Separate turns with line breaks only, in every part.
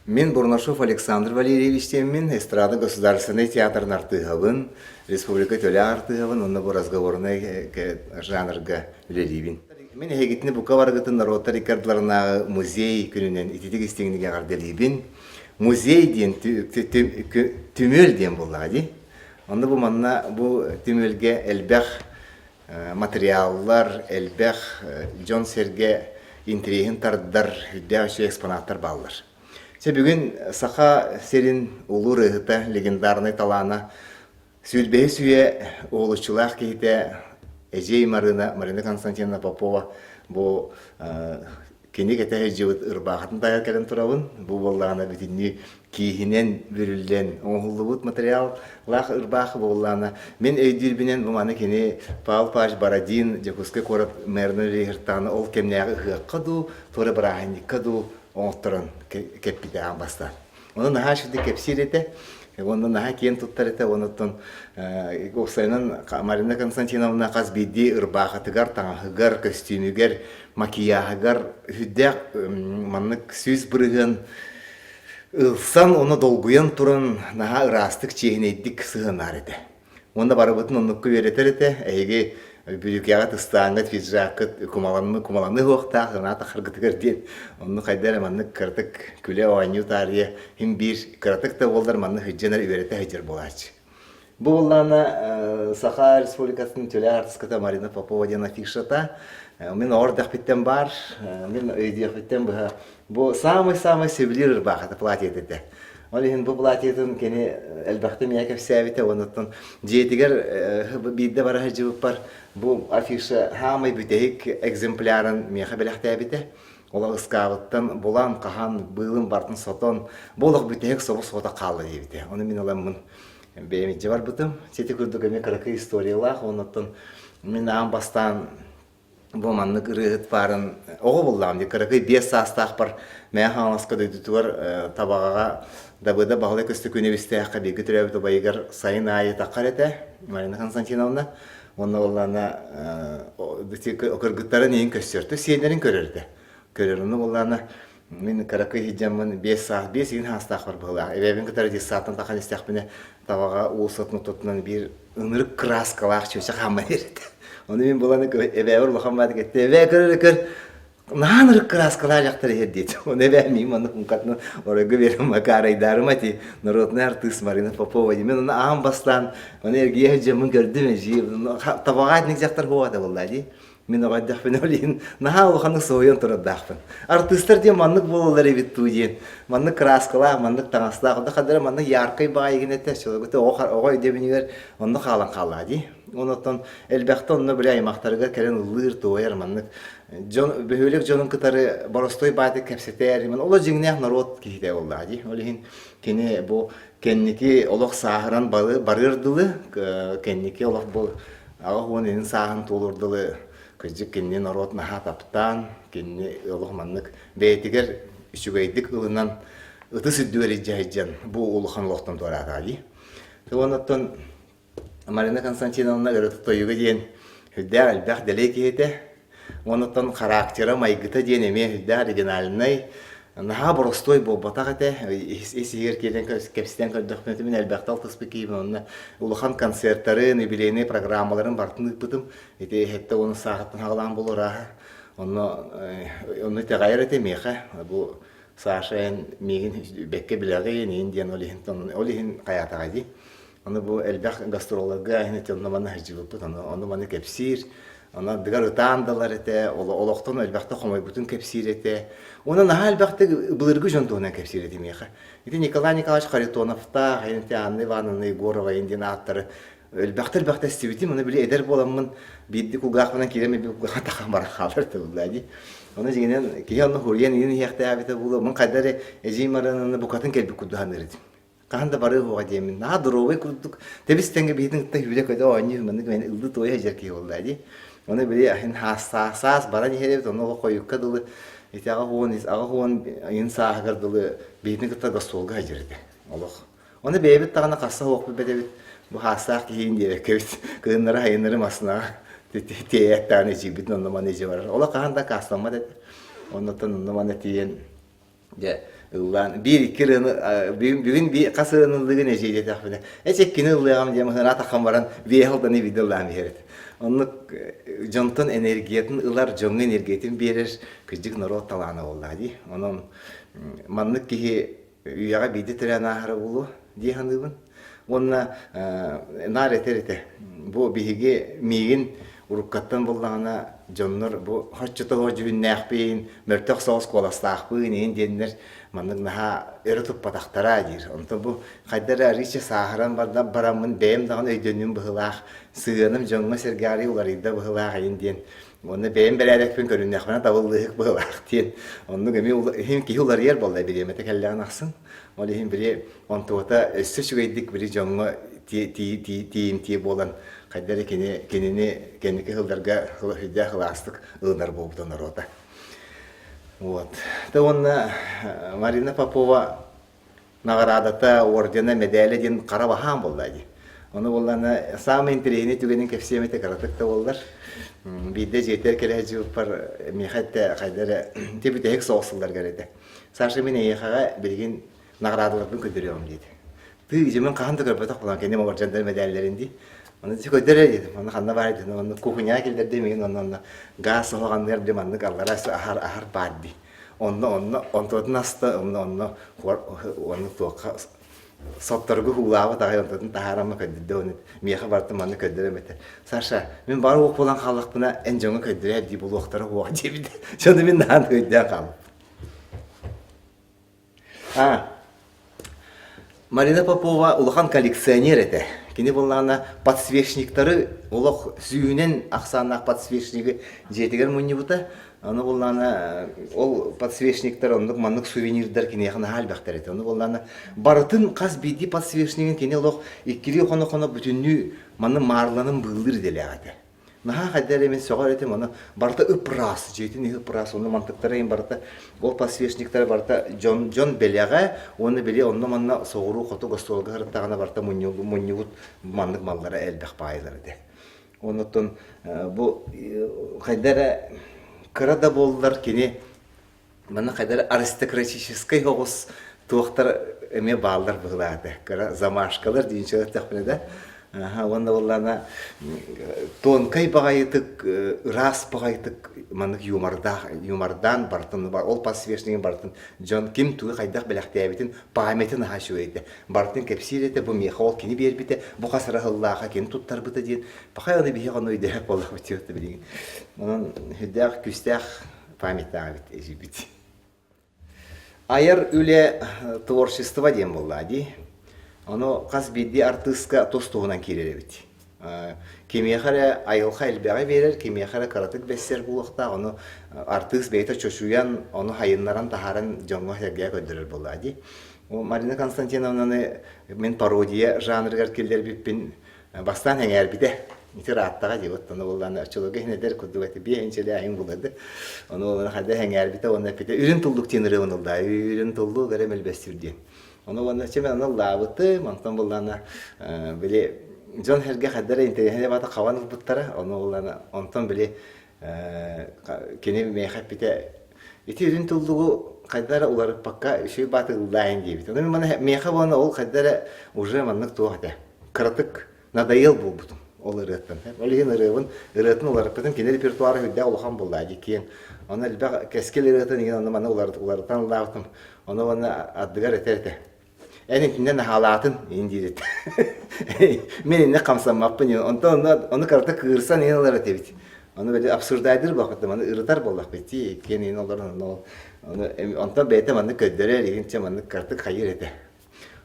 Мин Бурнашов Александр Валерьевич диэммин, эстрада государственнай театрын артыыһабын, республика төлөөх артыыһабын уонна бу разговорнай жанрга үлэлиибин. Мин эһигитини бука барыгытын норуоттар икки ардыларынааҕы музей күнүнэн ититик истиҥник эҕэрдэлиибин. Музей диэн түмүөл диэн буоллаҕа дии. Онно бу манна бу түмүөлгэ элбэх материаллар, элбэх дьон-сэргэ интэриэһин тардар үрдээх үчүгэй экспонаттар бааллар. Чэ бүгүн Саха сирин улуу ырыаһыта, легендарнай талаана сүүрбэһис үйэ уһулуччулаах киһитэ Эдьиэй Марыына, Марина Константиновна Попова бу Кини кэтэ сылдьыбыт ырбаахытын таһыгар кэлэн турабын. Бу буоллаҕына бүтүннүү кииһинэн бүрүллэн оҥоһуллубут материаллаах ырбаахы буоллаҕына мин өйдүүрбүнэн бу маны кини Павел Павлович Бородин Дьокуускай куорат мэрынан үлэлиир ол кэмнээҕи ыһыахха дуу, туора бырааһынньыкка дуу оҥотторон кэппитэ аан бастаан. Ону наһаа үчүгэй кэпсиир этэ. Уонна наһаа киэн туттар этэ. Онуттан уопсайынан Марина Константиновна хас биирдии ырбаахытыгар, таҥаһыгар, көстүүмүгэр, макияһыгар сүрдээх маннык 100% ылсан, уонна долгуйан туран наһаа ыраастык, чиэһинэйдик сыһыаннаар этэ. Уонна барыбытын оннукка үөрэтэр этэ. Эһиги бүрүүкэҕит, ыстааҥҥыт, пиджаккыт кумаланны кумаланыы суохтаах, ынаа тахаргытыгар диэн. Онну хайда эрэ маннык кыратык күлэ оонньуу таарыйа син биир кыратык да буоллар маннык сылдьан эрэ үөрэтэ сылдьар буолааччы. Бу буоллаҕына Саха Республикатын төлөөх артыската Марина Попова диэн афишата. Мин оҕор дэхпиттэн баар, мин өйдүөхпүттэн быһа бу самый-самый сөбүлүүр ырбаахата платье этэ. Ол иһин бу платьетын кини элбэхтэ миэхэ кэпсээбитэ уонна дьиэтигэр биирдэ бара сылдьыбыппар бу афиша хаамай бүтэһик экземплярын миэхэ бэлэхтээбитэ. Ол ыскаабыттан булан, хаһан, быылын бартын сотон, бу олох бүтэһик собус соҕотох хаалла диэбитэ. Ону мин ыламмын бэйэм илдьэ барбытым. Сити курдук эмиэ кыракый историялаах, оннуттан мин аан бастаан бу маннык ырыаһыт баарын оҕо буллаҕым дии кыракый 5 саастаахпар Мэҥэ Хаҥаласка дойдутугар Табаҕаҕа Дабыда Баһылай Көстөкүүнэбистээххэ бииргэ төрөөбүт убайыгар сайын аайы таххар этэ Марина Константиновна уонна буоллаҕына кыргыттарын иһин көссөртө сиэннэрин көрөр этэ көрөр ону буоллаҕына Мин кыракый сылдьаммын 5 саас, 5 игин саастаахпар быһыылаах. Эбээбин кытары детсадтан тахан истэхпинэ, табаҕа уулуссатын ортотунан биир ынырык кырааскалаах чүөчэ хааман иһэр этэ. Ону мин булан эбээбэр улахан баатык эттэ, эбээ көр эрэ көр, наһаа ынырык кырааскалаах дьахтар иһэр диэтэ. Ону эбээ миигин маннык муҥкатынан оройго биэрэн макаарайдаарым ати народный артыыс Марина Попова Мен оны аан бастаан, ону эргийэ сылдьаммын көрдүм эдьиий. Табаҕа итинник дьахтар суох этэ буоллаа дии. Мин оҕо эрдэхпинэ ол иһин наһаа улаханнык соһуйан турардаахпын. Артыыстар диэн маннык буолаллар эбит дуу диэн. Маннык кырааскалаах, маннык таҥастаах, онно ханна эрэ маннык яркай баҕайыгын этэ, чологута оҕо оҕо өйдөбүнүгэр онно хаалан хааллаҕа дии. Онон элбэхтэ онно били аймахтарыгар кэлэн ыллыыр, туойар маннык дьон бөһүөлэк дьонун кытары боростуой баайдык кэпсэтэр, олох дьиҥнээх норуот киһитэ буоллаҕа дии. Ол иһин кини бу кэнники олох сааһыран барыар дылы, кэнники олох бу 83 сааһын туолур дылы кырдьык кинини норуот наһаа таптаан, кинини олох маннык бэйэтигэр үчүгэйдик ылынан ытыс үрдүгэр илдьэ сылдьан бу улахан олохтон туораатаҕа дии. Онон Марина Константиновна ырыта тойуга диэн сүрдээх элбэх дэлэй киһитэ. Онуттан характера, майгыта диэн эмиэ сүрдээх оригинальнай, наһаа боростуой буолбатах этэ. Ис-иһигэр киирэн кэпсэтэн көрдөхпүнэ, мин элбэхтэ алтыспыт киһибин онно улахан концертарын, юбилейнай программаларын барытын ыыппытым. Ити 70 сааһыттан хаҕалаан буолар Онно онно итэҕэйэр этэ миэхэ. Бу Саша эн миигин бэккэ билэҕин, иин диэн ол иһин ол иһин хайаатаҕай дии. Ону бу элбэх гастролларга иһин ити онно-манна сылдьыбыппыт, ону ону-маны кэпсиир. Ону ардыгар ытаан да ылар этэ, олохтон элбэхтэ хомойбутун кэпсиир этэ. Уонна наһаа элбэхтик былыргы дьон туһунан кэпсиир этэ миэхэ. Ити Николай Николаевич Харитоновтаах, ити Анна Ивановна Егорова диэн ааттары элбэхтэ-элбэхтэ истибитим. Ону били эдэр буоламмын биирдик кулгаахпынан киирэн биирдик кулгаахпынан тахан баран хаалар этэ буолла дии. Ону дьиҥинэн киһи онно хуруйан иһин иһиэхтээбитэ буолуо. Мин хайда эрэ эдьиий Марыананы букатын кэлбит курдук саныыр этим. Хаһан да барыа суоҕа диэммин, наһаа доруобай курдук, тэбис-тэҥҥэ биһитин кытта сүүрэ-көтө оонньуу, маннык мээнэ ыллыы-туойа сылдьар киһи буолла дии. Ону били иһин саас баран иһэр эбит, онно олох хойукка дылы ити 80 ыйын сааһыгар дылы биһитин кытта гастролга сылдьар этэ олох. Ону бэйэбит даҕаны хасса суохпут бэтэбит, бу хаастаах киһиин диэбэккэбит, кыһыннары-сайыннары массыынаҕа тиэйээт даҕаны эчийбитин онно-маны илдьэ барар. Олох хаһан да аккаастаммат этэ. Оннуттан онно-маны тиийэн Дьэ, Ыллаан биир-икки ырыаны бүгүн бүгүн би хас ырыаны ыллыгын эдьиий диэтэхпинэ, эчи иккини ыллыаҕым диэн ыраат ахан баран биэһи алтаны биирдэ ыллаан биһэр этэ. Оннук дьонтон энергиятын ылар, дьоҥҥо энергиятын биэрэр кырдьык норуот талаана буоллаҕа дии. Онон маннык киһи үйэҕэ биирдэ төрөөн ааһара буолуо дии саныыбын. Уонна наар этэр этэ, бу биһиги миигин уруккаттан буллаҕына дьоннор бу хоччотоҕо дьүһүннээхпин, мөлтөх соҕус куоластаахпын иһин диэннэр маннык наһаа өрө туппатахтара диир. Онтон бу хайда эрэ арыычча сааһыран бараммын бэйэм даҕаны өйдөннүм быһыылаах, сыһыаным дьоҥҥо-сэргэҕэ уларыйда быһыылаах иһин диэн Уонна бэйэм бэрээдэкпин көрүннэхпинэ табыллыыһык быһыылаах диэн. Оннук эмиэ иһин киһи уларыйар буолла бириэмэтэ кэллэҕин ахсын. Ол иһин били онтуота өссө үчүгэйдик били дьоҥҥо тиийимтиэ буолан хайда эрэ кини кинини кэнники сылларга сүрдээх ылаастык ылынар буолбута норуота. Вот. Та уонна Марина Попова наҕараадата, ордена, мэдээлэ диэн хара баһаам буолла дии. Ону буоллаана саамай интэриэһинэй түгэнин кэпсиэм этэ кыратык да буоллар. Биирдэ дьиэтигэр кэлэ сылдьыбыппар миэхэ этэ хайда эрэ ити бүтэһик соҕус сылларгар этэ. Саша мин эйиэхэҕэ билигин наҕараадаларбын көрдөрүөҕүм диэтэ. Тыы дьимин хаһан да көрбөтөх буолан кэнним орденнар мэдээллэрин дии. Ону дьэ көрдөрөр диэтим. Онно ханна баар диэн онно кухняҕа киллэрдим миигин онно онно гаас оһоҕанныгар били маннык аллара аһар аһар баар дии. Онно онно онтуотун аста, онно онно онно туохха сотторгу уулаабыт аҕай онтотун таһаарамма көрдөрдө оны миэхэ барытын манна көрдөрөм этэ. Саша, мин бары уох буолан хааллахпына эн дьоҥҥо көрдөрөө дии булуохтара уох диэбит. Дьону мин наһаа өйдөөн хаалбыт. А, Марина Попова улахан коллекционер этэ. Кини буоллаҕына подсвечниктары олох сүүһүнэн ахсааннаах подсвечнигы дьиэтигэр мунньубута. Ону буоллаҕына ол подсвечниктар оннук маннык сувенирдар киниэхэ наһаа элбэхтэр этэ. Ону буоллаҕына барытын хас биирдии подсвечнигын кини олох иккилии хоно-хоно бүтүннүү манны маарланан быыллыыр идэлээх этэ. Наһаа хайда эрэ мин сөҕөр этим, ону барыта ып-ыраас, дьиэтин иһи ып-ыраас, онно мантыктара иһин барыта, ол подсвечниктара барыта дьон, дьон бэлэҕэ уонна били онно-манна соҕуруу хоту гостуолга сырыттаҕына барыта мунньубут маннык маллара элбэх баайылар этэ. Оннуттан бу хайда эрэ кыра да буоллар кини Манна хайдах аристократическай оҕус туохтар эмиэ бааллар быһыылаах этэ. Кыра замашкалар диэн эттэхпинэ да. Уонна буоллаана тонкай баҕайытык, ыраас баҕайытык маннык юмордаах, юмордаан барытын, ол подсвечнигин барытын дьон ким тугу хайдах бэлэхтээбитин памятын аһа үчүгэй этэ. Барытын кэпсиир этэ, бу миэхэ ол кини биэрбитэ, бу хас ыраһыллааха кини туттарбыта диэн. Пахай аны биһиэхэ ону өйдөһөр буоллахпыт билигин. Онон сүрдээх күүстээх памятнаах эбит эдьиийбит. Айар үлэ творчество диэн буоллаа дии. Ону хас биирдии артыыска тус-туһунан киирэр эбит. Кимиэхэ эрэ айылҕа элбэҕи биэрэр, кимиэхэ эрэ кыратык бэссэр буолуохтаах. Ону артыыс бэйэтэ чочуйан, ону хайыннаран таһааран дьоҥҥо-сэргэҕэ көрдөрөр буоллаа дии. Марина Константиновнаны мин пародия жанрыгар киллэрбиппин Бастаан эҥээрбитэ. Ити ырааттаҕа дии вот ону буоллаана оччолорго иһин эдэр курдук этэ биэ инчэлээһин булады. Ону буоллаана хайда эҥээрбитэ уонна эппитэ үрүн туллук диэн ырыабын ыллаа үрүн туллук эрэ мэлбэстүүр диэн. Ону уонна чэ мен ону ыллаабытым онтон буоллаана били дьон сэргэ хайда эрэ интэриэһинэй баата хабан ылбыттара ону буоллаана онтон били кини миэхэ эппитэ ити үрүн туллугу хайда эрэ уларыппакка үчүгэй бааты ыллаайын диэбит. Ону мин миэхэ буолан ол хайда эрэ уже маннык туох этэ кыратык надоел буолбутум ол ырыаттан. Ол иһин ырыабын ырыатын уларыппытым кини репертуара үрдээх улахан буолла дии киэҥ. Ону элбэх кэскил ырыатын иһин ону маны уларытан ыллаабытым. Ону уонна ардыгар этэр этэ. Эн итиннэ наһаалаатын иһин диир этэ. Мин иннэ хамсаммаппын онтон ону, ону кыратык кыырсан иһин ылар этибит. Ону били обсуждайдыр буолбатым, аны ырытар буоллахпыт дии, иккиэн иһин олорон ону, онтон бэйэтэ маннык көрдөрөр иһин чэ маннык кыратык хайыыр этэ.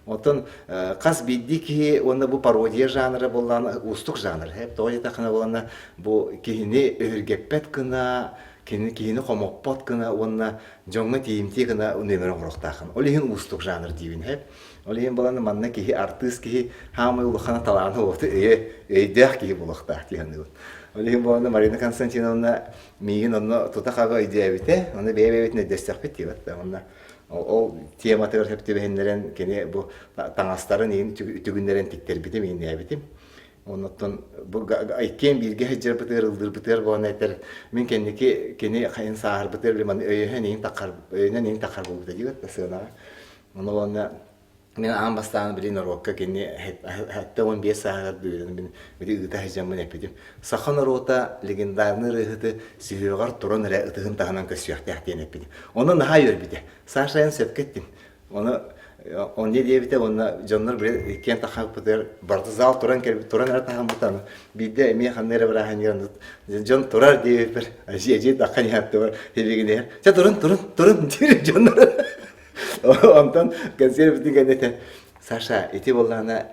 Оттон хас биирдии киһи уонна бу пародия жанра буоллаҕына уустук жанр. Тоҕо диэтэххинэ буоллаҕына бу киһини өһүргэппэт гына, кини киһини хомоппот гына уонна дьоҥҥо тиийимтиэ гына нүөмэр оҥоруохтааххын. Ол иһин уустук жанр диибин. Ол иһин буолан манна киһи артыыс киһи хаамай улахана талаана уоту өйө өйдөөх киһи буолуохтаах дии саныыбын. Ол иһин буолан Марина Константиновна миигин онно тута хаба өйдөөбүтэ, онно бэйэ-бэйэбитин өйдөстөхпүт диэбит. Онно Ол тематыгар сөп түбэһиннэрэн кини бу таҥастарын иһин үтүгүннэрэн тиктэрбитим, иҥнээбитим. Оннуттан бу иккиэн бииргэ сылдьарбытыгар ыллыырбытыгар буолан этэр мин кэнники кини хайын сааһырбытыгар били маны өйөһөн иһин таххар өйүнэн иһин таххар буолбута диэбит да сыанаҕа. Ону уонна мин аан бастаан били норуокка кини 75 сааһыгар бүүрэн мин били ыыта сылдьаммын эппитим. Саха норуота легендарный ырыаһыты сүһүөҕэр туран эрэ ытыһын таһынан көрсүөхтээх диэн эппитим. Ону наһаа үөрбүтэ. Саша эн сөпкө эттин. Ону онно диэбитэ уонна дьоннор били иккиэн тахаппытыгар барыта зал туран кэлбит туран эрэ таһаммыт биирдэ эмиэ ханна эрэ бырааһынньыгар дьон турар диэбиппэр эдьиий эдьиий таххан иһэр хибигинэһэр чэ турун турун турун диир дьоннор онтон консервтин кэннитэ Саша ити буоллаҕына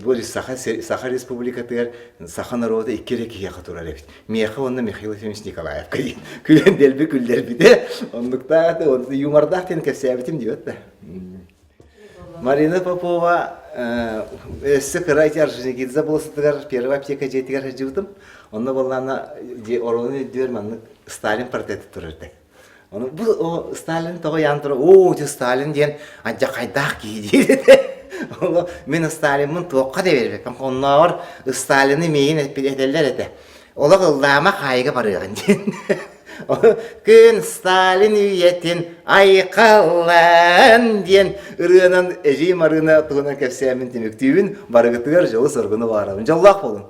бу Саха, Саха Республикатыгар саха норуота икки эрэ киһиэхэ турар эбит. Миэхэ уонна Михаил Ефимович Николаевка диэн күлэн дэлби күллэрбитэ. Оннуктаах юмордаах диэн кэпсээбитим диэбит да. Марина Попова өссө кыра ити Орджоникидзе болосатыгар первая аптека дьиэтигэр сылдьыбытым. Онно буоллаҕына оруолун үрдүгэр маннык Сталин портрета турар этэ. Ону бу о, Сталин тоҕо ыйаан турар, оо, ити Сталин диэн алдьархайдаах киһи диир этэ. Ону мин Сталиммын туохха да биэрбэппин. Оннооҕор Сталины миигин этэллэр этэ. Олох ыллаама хаайыга барыаҕын диэн. Күн Сталин үйэтин айхаллаан диэн ырыанан эдьиий Марыына туһунан кэпсээммин түмүктүүбүн. Барыгытыгар дьолу-соргуну баҕарабын. Дьоллоох буолуҥ!